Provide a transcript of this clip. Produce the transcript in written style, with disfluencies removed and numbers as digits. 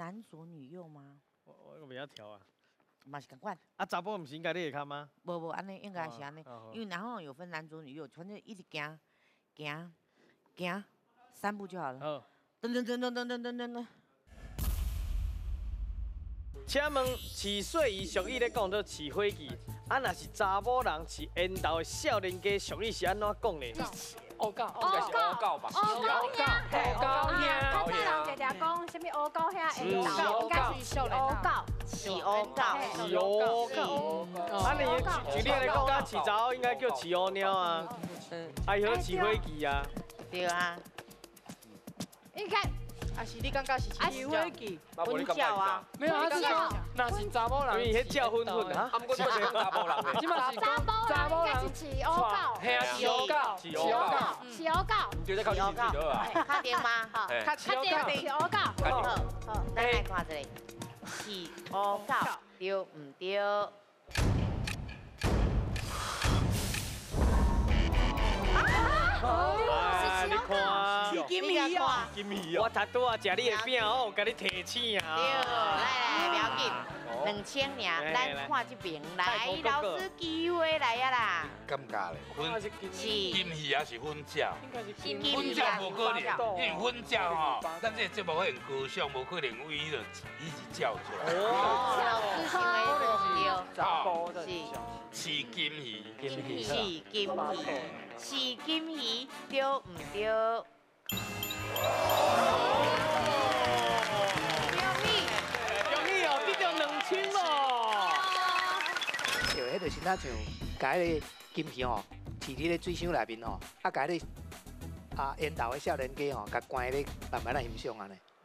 男左女右嗎？我袂曉調啊。嘛是仝款。啊，查某毋是應該你會較嗎？無無，按呢應該是按呢，因為然後有分男左女右，反正一直行行行三步就好了。好。噔噔噔噔噔噔噔噔噔。請問飼細魚俗語咧講做飼火雞，啊若是查某人飼緣投的少年家俗語是按怎講咧？烏狗，應該是烏狗吧？烏狗兄，烏狗兄。較早人常常講啥物烏狗兄緣投，應該是烏狗，飼烏狗，飼烏狗。啊，你舉例來講，飼查某應該叫飼烏貓啊，啊，伊好飼火雞啊。對啊。應該。啊是你感覺是飼火雞？粉鳥啊？沒有，他是那是查某人，因為彼鳥粉粉啊。啊，毋過這是查某人，這嘛是查某人應該是飼烏狗，嘿啊，飼烏狗，飼烏狗，飼烏狗。就在靠近飼烏狗。確定嗎？確定，飼烏狗。好，好，咱來看一下，飼烏狗對毋對？啊！你看，金魚啊！金魚啊！我頭拄仔食你的餅哦，共你提醒啊！對，來來，不要緊，2000爾，咱看這邊，來，老師機會來啊啦！感覺咧，粉金魚還是粉鳥？金粉鳥無可能，因為粉鳥吼，咱這個節目可能高尚，無可能為伊就一直叫出來。哦，老師想的對，是。飼金魚，飼金魚，飼金魚，對毋對？恭喜！恭喜哦，得著2000咯！對，彼就是若像共彼个金魚吼，飼佇咧水箱內面吼，啊，共彼个啊緣投的少年家吼，共關咧慢慢來欣賞按呢。